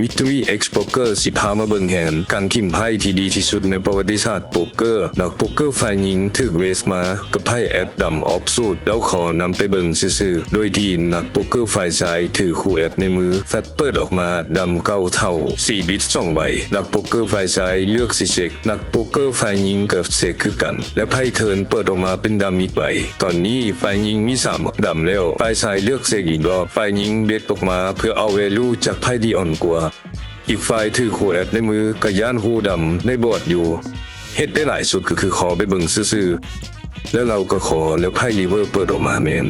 Victory X Poker ຊິພາມາເບິ່ງແຜນການຖິ້ມໄພ້ທີ່ດີທີ່ສຸດໃນປະຫວັດຕິສາດໂປກເກີ. ນັກໂປກເກີຝ່າຍຍິງຖືກເຣສມາກັບໄພ້ແອັດດຳອອບຊູດ. ເຮົາຂໍນຳໄປເບິ່ງຊື່ໆ ໂດຍທີ່ນັກໂປກເກີຝ່າຍຊາຍຖືຄູ່ແອັດໃນມື, ແຟບເປີດອອກມາດຳເກົ້າເທົ່າ, ສີ່ບິດສອງໃບ. ນັກໂປກເກີຝ່າຍຊາຍເລືອກຊິເຊັກ, ນັກໂປກເກີຝ່າຍຍິງກໍເຊັກຄືກັນ ແລະ ໄພ້ເທີນເປີດອອກມາເປັນດຳອີກໃບ. ຕອນນີ້ຝ່າຍຍິງມີສາມດຳແລ້ວ, ຝ່າຍຊາຍເລືອກເຊັກອີກລອບ. ຝ່າຍຍິງເບັດອອກມາເພື່ອເອົາແວລູຈາກໄພ້ທີ່ອ່ອນກວ່າ. ອີກຝ່າຍຖືຄູ່ແອັດໃນມື ກໍຢ້ານຄູ່ດຳໃນບອດຢູ່. ເຮັດໄດ້ຫຼາຍສຸດກໍຄືຂໍໄປເບິ່ງຊື່ໆ ແລ້ວເຮົາກໍຂໍ ແລ້ວໄພ້ຣີເວີເປີດອອກມາແມ່ນ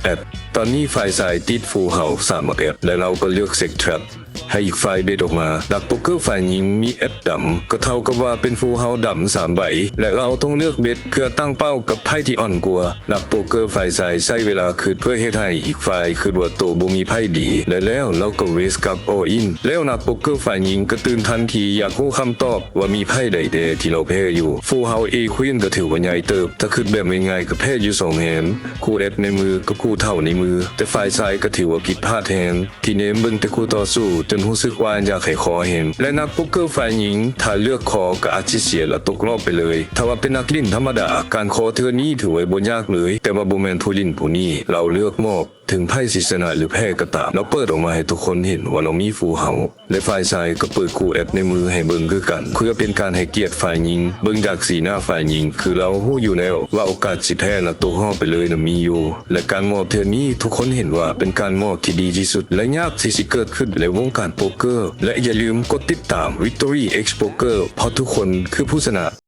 ແອັດ. ຕອນນີ້ຝ່າຍຊາຍຕິດຟູເຮົາສາມແອັດ ແລ້ວເຮົາກໍເລືອກເຊັກແທຣັບໃຫ້ອີກຝ່າຍເບັດອອກມາ. ນັກໂປກເກີຝ່າຍຍິງມີແອັດດຳ ກໍເທົ່າກັບວ່າເປັນຟູເຮົາດຳສາມໃບ ແລະ ເຮົາຕ້ອງເລືອກເບັດເພື່ອຕັ້ງເປົ້າກັບໄພ້ທີ່ອ່ອນກວ່າ. ນັກໂປກເກີຝ່າຍຊາຍໃຊ້ເວລາຄິດເພື່ອເຮັດໃຫ້ອີກຝ່າຍຄິດວ່າໂຕບໍ່ມີໄພ້ດີ ແລະ ແລ້ວເຮົາກໍເຣສກັບອໍອິນ. ແລ້ວນັກໂປກເກີຝ່າຍຍິງກໍຕື່ນທັນທີ ຢາກຮູ້ຄຳຕອບວ່າມີໄພ້ໃດແດ່ທີ່ເຮົາແພ້ຢູ່. ຟູເຮົາເອຄວີນກໍຖືວ່າໃຫຍ່ເຕີບ, ຖ້າຄິດແບບງ່າຍໆກໍແພ້ຢູ່ສອງແຮນ, ຄູ່ແອັດໃນມືກັບຄູ່ເທົ່າໃນມື, ແຕ່ຝ່າຍຊາຍກໍຖືວ່າຜິດພາດແຮງ ທີ່ແນມເບິ່ງແຕ່ຄູ່ຕໍ່ສູ້ຈົນຮູ້ສຶກວ່າຢາກໃຫ້ຂໍແຮງ ແລະ ນັກໂປກເກີຝ່າຍຍິງ ຖ້າເລືອກຂໍກໍອາດຊິເສຍ ແລະ ຕົກລອບໄປເລີຍ. ຖ້າວ່າເປັນນັກຫຼິ້ນທຳມະດາ ການຂໍເທື່ອນີ້ຖືວ່າບໍ່ຍາກເລີຍ, ແຕ່ວ່າບໍ່ແມ່ນຜູ້ຫຼິ້ນຜູ້ນີ້ ເຮົາເລືອກມອບ. ເຖິງໃຜຊິຊະນະ ຫຼື ແພ້ກໍຕາມ, ເຮົາເປີດອອກມາໃຫ້ທຸກຄົນເຫັນວ່າເຮົາມີຟູເຮົາ ແລະ ຝ່າຍຊາຍກໍເປີດຄູ່ແອັດໃນມືໃຫ້ເບິ່ງຄືກັນ ເພື່ອເປັນການໃຫ້ກຽດຝ່າຍຍິງ. ເບິ່ງຈາກສີໜ້າຝ່າຍຍິງ ຄືເຮົາຮູ້ຢູ່ແລ້ວວ່າໂອກາດຊິແພ້ ແລະ ຕົກຮອບໄປເລີຍນະມີຢູ່ ແລະ ການມອບເທື່ອນີ້ ທຸກຄົນເຫັນວ່າເປັນການມອບທີ່ດີທີ່ສຸດ ແລະ ຍາກທີ່ຊິເກີດຂຶ້ນໃນວົງການໂປກເກີ. ແລະ ຢ່າລືມກົດຕິດຕາມ Victory X Poker ເພາະທຸກຄົນຄືຜູ້ຊະນະ.